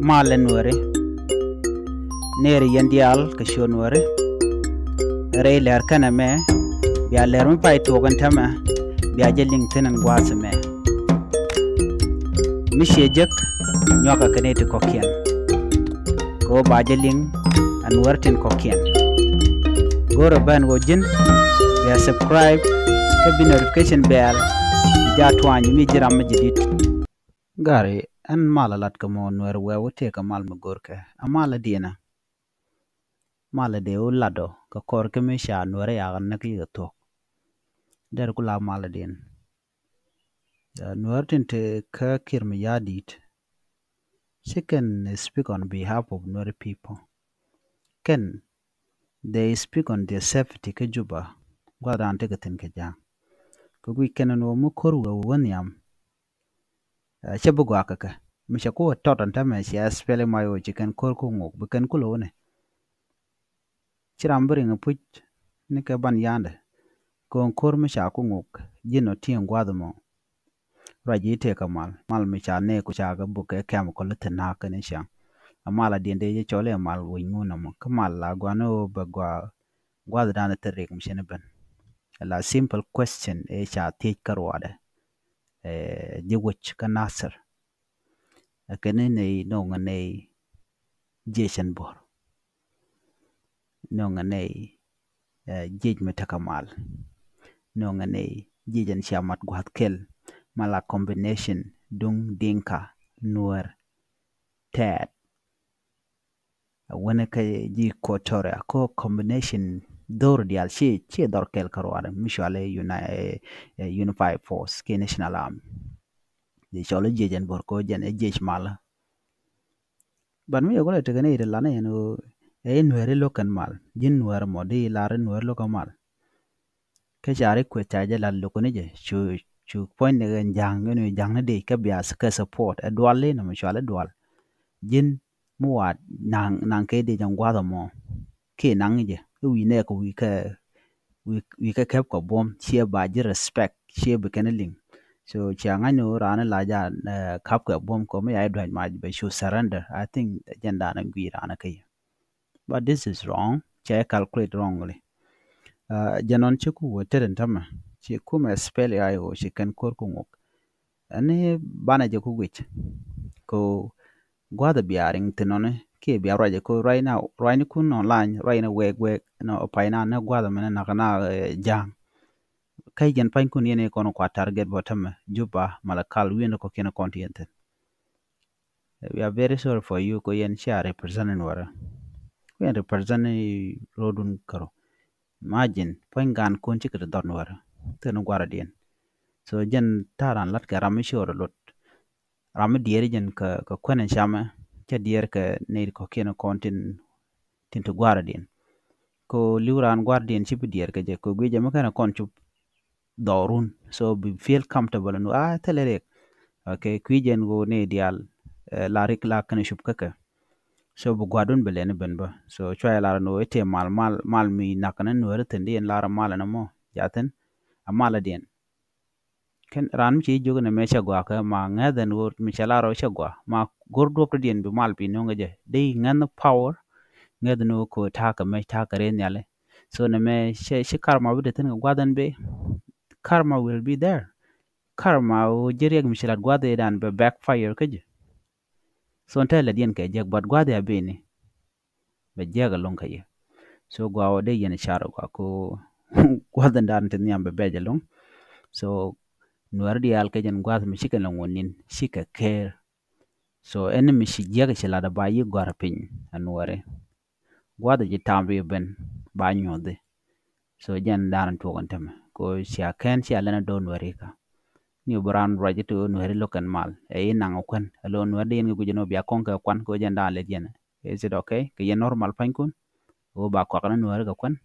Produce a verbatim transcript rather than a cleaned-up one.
Malɛ Nuääri. Nɛɛri yɛn diaal kɛ ciöt Nuääri. Rɛy lɛr kɛnɛ mɛ bia lɛr mi pay tuɔɔk ɛn täämɛ bia jɛ liŋ thi̱n ɛn gua̱a̱th ɛmɛ. Mi ciɛ jek nyuakɛ kɛ nɛy ti kɔ̱kiɛn. Kɛ ɣöö ba jɛ liŋ ɛ Nuäär tin kɔ̱kiɛn. Go̱rɛ ben ɣöö ji̱n bia subscribe kä bi notification bell bi jaa tuany mi ji̱ ram mi jɛ di̱t. Gari ɛn mal a lat kɛ mɔ Nuäär wee wä tëëkɛ mal mi go̱rkɛ a mal a diɛn a mal a dee wä lat ɔ kɛ kɔr kä mi ca Nuäär a yakä näk yikɛ thuɔ̱k. Dɛr ku la mal a diɛn. Nuäär tin te kä Kiir Mayardit. She can speak on behalf of Nuer people. Kɛn they speak on their safety kä Juba. Gua̱dan tekɛ thi̱n kɛ ja̱a̱ŋ. Kɛ guic kɛn ɛn ɣöö mi ko̱r wee wä nhiam. Cɛ bi gɔaa kɛ kɛ mi cɛ ku wä tɔt ɛn täämɛ cɛ SPLM-IO ci kɛn ko̱r ku ŋuk bi kɛn kulɛ wä ni. Ci ram bi riŋ puc ni kɛ ban yandɛ. Kɔn ko̱r mi ca ku ŋuk ji̱n ɔ tieŋ gua̱th mɔ. Ruac ji̱ tëëkɛ mal mal mi ca nɛɛk ku ca kɛ buk kɛ kɛm kɔl i̱ thi̱n na̱a̱k kɛn i̱ ciaŋ. A mal a diɛn dee jɛ cɔl i̱ mal wi̱c ŋun nɔmɔ kä mal la gua̱n i̱ ɣöö bɛ gua̱ gua̱thdan i̱ thil rik mi cin i̱ ben. La simple question ëë ca thiec kä ruaadɛ. Ji̱ wec kä Nasir. Ɛ kɛn i̱ nɛy nɔŋ ɛ nɛy jiɛc ɛn bo̱r. Nɔŋ ɛ nɛy jiɛc mi tekɛ mal. Nɔŋ ɛ nɛy jiɛc ɛn cia mat gua̱th kɛl. Mal a combination duŋ Dinka, Nuäär, Tɛɛt. Ɛ wänɛ kä ji̱ Equatoria ko combination dhor diaal ci ci dhor kɛl kä ruaadɛ mi cual ɛ unified force kiɛ national army. Ji̱ cɔl ɛ jiɛc ɛn bo̱r ko jɛn ɛ jiɛc malä. But mi yɛ kulɛ tekɛ ni iti lanɛ yɛn ɣöö ɛ i̱ Nuääri lo̱k kɛn mal ji̱n Nuäär mɔ di lar i̱ Nuääri lo̱k kɛn mal. Kä ca ri kueth ca jɛ lat lo̱k kɛn jɛ cu cu puɔ̱ny ni kɛ ja̱ŋ kɛn ja̱ŋ ni dee kä bia kɛ support ɛ dual li nɔmɔ cual ɛ dual. Ji̱n mi wa naŋ naŋ kɛ dee jɛ gua̱th ɛmɔ. Kiɛ naŋ jɛ i̱ wi̱i̱ nɛɛk wi̱i̱ kɛ wi̱i̱ kɛ kɛp kɛ buɔ̱m ciɛ ba ji̱ respect ciɛ bi kɛn liŋ. So cia ŋa̱c ni ɣöö raan la ja kap kɛ buɔ̱m kɛ mi ya i̱ dua̱c mac bɛ cu surrender. I think jɛn daanɛ gui̱i̱ raan kä yɛ. But this is wrong. Cɛ calculate wrongly. Jɛ nɔn ci ku wä tɛt in tämɛ ci kumɛ SPLA-IO ci kɛn ko̱r ku ŋuk. Ɛn ni banɛ jɛ ku guic ko gua̱th bia riŋ thin nɔni kiɛ bia ruac ko ruacni kun online ruacni wek wek nɔ payna ni gua̱th mɛn nak na ja̱a̱ŋ. Kä jɛn panykun yɛn ikɔn kua target bɔ tämɛ Juba Malakal wi̱n kɔ kiɛn kɔn ti yɛn thin. We are very sorry for you ko yɛn cia represent in wärä. Ko yɛn represent in rodun käro. Imagine puɔ̱ny gan kun cikɛ ti dhɔt in wärä thin gua̱rä diɛn. So jɛn ta̱a̱ ran lat kɛ ram mi ci ɣɔr lot. Ram mi diɛɛr jɛn kɛ kuɛn in camɛ cɛ diɛɛr kɛ nɛy kɔ̱kiɛn kɔn tin tin ti gua̱rä diɛn. Ko li̱w raan gua̱rä diɛn ci bi diɛɛr kɛ jɛ ko guic jɛ mi kɛn kɔn cup dhɔrun. So bi feel comfortable nu a thilɛ riɛk. Okay, kui̱ jɛn ɣöö ni diaal la rik la kɛn cup käkɛ. So bi gua̱dun bi lɛn ben bä. So cua yɛ lar nu ite mal mal mal mi nak ni nuäri thin di yɛn lar mal ni mɔ jathin a mal diɛn. Kɛn raan mi ci jiök ni mɛ cɛ gɔaa kɛ ma ŋɛth ɛn ɣöö mi cɛ lar ɣöö cɛ gɔaa ma go̱r duɔ̱p ti diɛn bi mal pi nuŋ kɛ jɛ dee ŋɛth ni power. Ŋɛth ni ɣöö ko̱ ta̱a̱ kɛ mɛ ta̱a̱ kɛ rɛy nhiali. So ni mɛ cɛ ci karma bi te thin kɛ gua̱th ɛn bi karma will be there. Karma ɣöö ji̱ riɛk mi ci lat gua̱th ëëdan bɛ backfire kä ji̱. So ntɛ lɛ diɛn kɛ jek but gua̱th ya bini. Bɛ jiɛk ɛlɔ̱ŋ kä yɛ. So gua wä dee yɛn car gua ko gua̱th in dan ti nhiam bɛ bɛc ɛlɔ̱ŋ. So nuɛr diaal kɛ jɛn gua̱th mi cikɛ lɔŋ wä nin cikɛ ker. So ɛn mi ci jiɛk ci lat ba yi gɔ̱a̱r piny a nuɛri. Gua̱th ci tam ri ben ba nyuɔthi. So jɛn dan tuɔk in tämɛ ko cia kɛn cia lɛn a do̱ nuɛri ka. Ni bi ran ruac ti nuɛri lo̱k kɛn mal ɛ yi naŋ kuɛn ɛ lo̱ nuɛri di yɛn kɛ guic ɛn wä bia kɔŋ kɛ kuan ko jɛn dan lɛ jɛn. Is it okay? Kɛ yɛn normal panykun. Ɣöö ba kɔak ni nuääri kɛ kuän